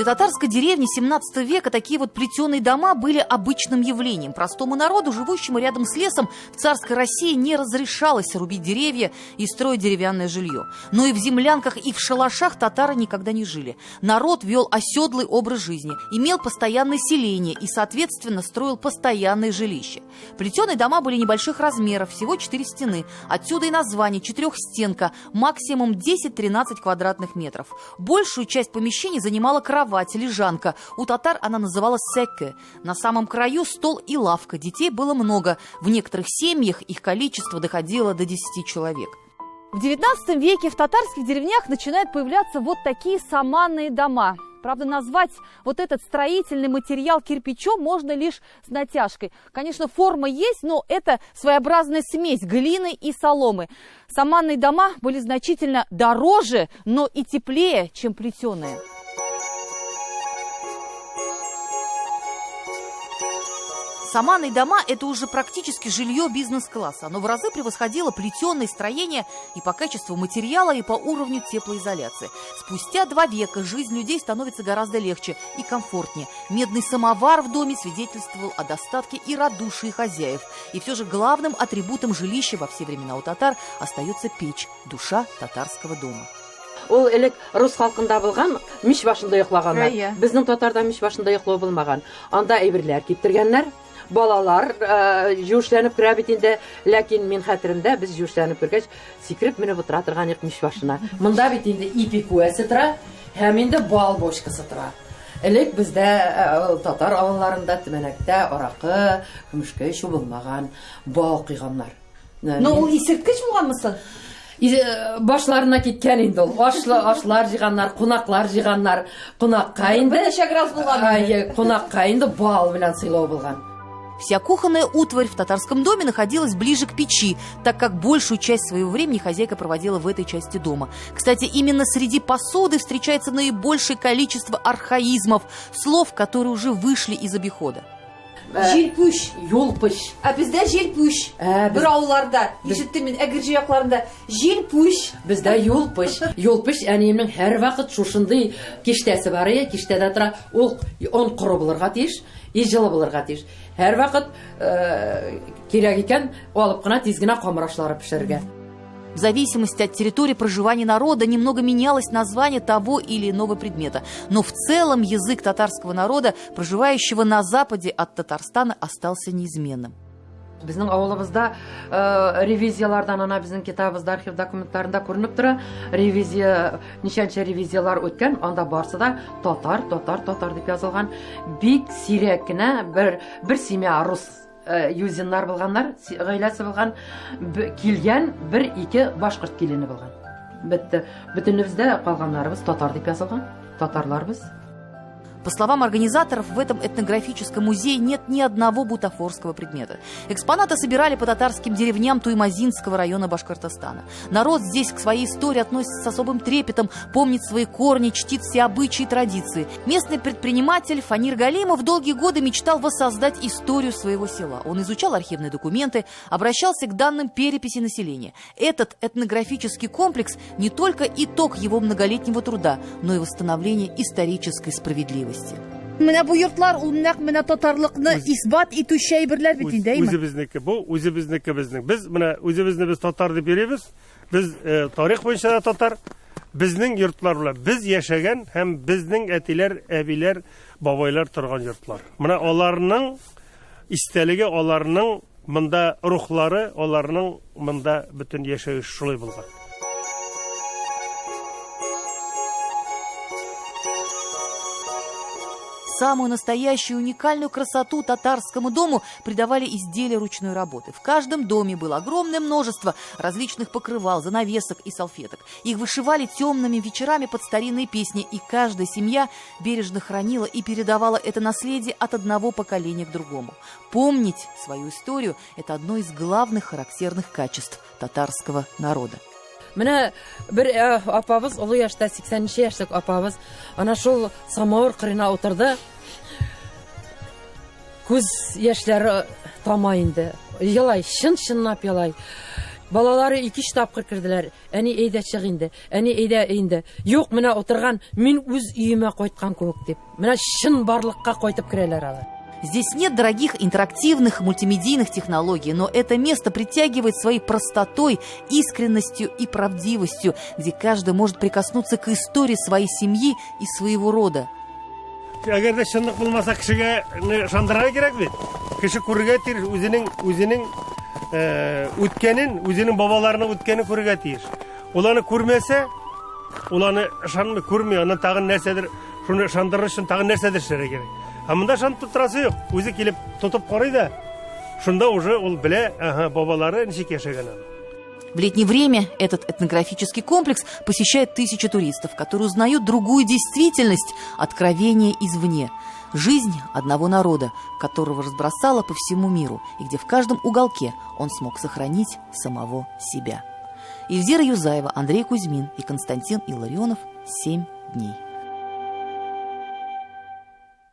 Для татарской деревни 17 века такие вот плетеные дома были обычным явлением. Простому народу, живущему рядом с лесом, в царской России не разрешалось рубить деревья и строить деревянное жилье. Но и в землянках, и в шалашах татары никогда не жили. Народ вел оседлый образ жизни, имел постоянное селение и, соответственно, строил постоянное жилище. Плетеные дома были небольших размеров, всего 4 стены. Отсюда и название «четырехстенка», максимум 10-13 квадратных метров. Большую часть помещений занимала кровать, лежанка. У татар она называлась секке. На самом краю стол и лавка. Детей было много. В некоторых семьях их количество доходило до 10 человек. В 19 веке в татарских деревнях начинают появляться вот такие саманные дома. Правда, назвать вот этот строительный материал кирпичом можно лишь с натяжкой. Конечно, форма есть, но это своеобразная смесь глины и соломы. Саманные дома были значительно дороже, но и теплее, чем плетеные. Саманные дома – это уже практически жилье бизнес-класса. Оно в разы превосходило плетеное строение и по качеству материала, и по уровню теплоизоляции. Спустя 2 века жизнь людей становится гораздо легче и комфортнее. Медный самовар в доме свидетельствовал о достатке и радушии хозяев. И все же главным атрибутом жилища во все времена у татар остается печь – душа татарского дома. Ул элек рус халкында булган, мич башында йоклаганнар. Әйе. Безнең татарда мич башында йоклау булмаган. Анда әйберләр киптергәннәр. Балалар юешләнеп керә бит инде, ләкин мин хәтеремдә, без юешләнеп кергәч, сикереп менеп утыра торган идек мич башына. Монда бит инде ипи күәсе тора һәм инде бал бочкасы тора. Элек бездә татар авылларында төмәнәктә аракы, көмешкә эчү булмаган, бал куйганнар. Но ул исерткеч булганмы соң? Башларына киткән инде ул. Ашлар җыйганнар, кунаклар җыйганнар. Кунакка инде Берничә градус булган инде. Әйе, кунакка инде бал белән сыйлау булган. Вся кухонная утварь в татарском доме находилась ближе к печи, так как большую часть своего времени хозяйка проводила в этой части дома. Кстати, именно среди посуды встречается наибольшее количество архаизмов, слов, которые уже вышли из обихода. Җилпүш. Юлпыш. Ә бездә җилпүш. Бер авылларда, ишеттем мин, Әгерҗе якларында җилпүш. Бездә юлпыш. Юлпыш әниемнең һәрвакыт шушындый киштәсе бар иде, киштәдә тора. Ул он коры булырга тиеш, и җылы булырга тиеш. Һәрвакыт кирәк икән, алып кына тиз генә камыр ашлары пешерергә. В зависимости от территории проживания народа немного менялось название того или иного предмета. Но в целом язык татарского народа, проживающего на западе от Татарстана, остался неизменным. Безнең авылыбызда ревизиялардан ана безнең китабыбызда архив документларында күренеп тора. Ревизия, ничәнчә ревизиялар үткән, анда барсы да татар, татар, татар дип язылган. Бик сирәк кенә бер семья рус юзиннар булганнар, гаиләсе булган, килгән бер-ике башкорт килене булган. Бетте. Бөтенебездә калганнарыбыз татар дип язылган, татарларбыз. По словам организаторов, в этом этнографическом музее нет ни одного бутафорского предмета. Экспонаты собирали по татарским деревням Туймазинского района Башкортостана. Народ здесь к своей истории относится с особым трепетом, помнит свои корни, чтит все обычаи и традиции. Местный предприниматель Фанир Галимов долгие годы мечтал воссоздать историю своего села. Он изучал архивные документы, обращался к данным переписи населения. Этот этнографический комплекс не только итог его многолетнего труда, но и восстановление исторической справедливости. Менә бу йортлар ул нәкъ менә татарлыкны исбат итүче әйберләр бит инде, әйме? Үзебезнеке бу, үзебезнеке безнең. Без менә үзебезне без татар дип йөрибез. Без тарих буенча да татар. Безнең йортлар белән без яшәгән һәм безнең әтиләр, әбиләр, бабайлар торган йортлар. Менә аларның истәлеге, аларның монда рухлары, аларның монда бөтен яшәеше шулай булган. Самую настоящую уникальную красоту татарскому дому придавали изделия ручной работы. В каждом доме было огромное множество различных покрывал, занавесок и салфеток. Их вышивали темными вечерами под старинные песни, и каждая семья бережно хранила и передавала это наследие от одного поколения к другому. Помнить свою историю – это одно из главных характерных качеств татарского народа. Менә бер апабыз, олы яшьтә, сиксәненче яшьлек апабыз, ана шул самавыр кырына утырды. Күз яшьләре тама инде. Елай, чын-чынлап елай. Балалары ике-өч тапкыр керделәр. Әни, әйдә чык инде. Әни, әйдә инде. Юк, менә утырган, мин үз өемә кайткан кебек дип. Менә чынбарлыкка кайтып керәләр алар. Здесь нет дорогих интерактивных мультимедийных технологий, но это место притягивает своей простотой, искренностью и правдивостью, где каждый может прикоснуться к истории своей семьи и своего рода. Әгәр дә чынлык булмаса, кешегә ышандырырга кирәк бит. Кеше күрергә тиеш, үзенең үзенең э, үткәнен, үзенең бабаларының үткәнен күрергә тиеш. Ул аны күрмәсә, ул аны ышанмый, күрми, аннан тагын нәрсәдер, шуны ышандырыр өчен тагын нәрсәдер эшләргә кирәк. Ә монда ышанып торасы юк. Үзе килеп тотып карый да, шунда уже ул белә, ага, бабалары ничек яшәгән аны. В летнее время этот этнографический комплекс посещает тысячи туристов, которые узнают другую действительность, откровение извне. Жизнь одного народа, которого разбросало по всему миру, и где в каждом уголке он смог сохранить самого себя. Ильзира Юзаева, Андрей Кузьмин и Константин Илларионов. «Семь дней».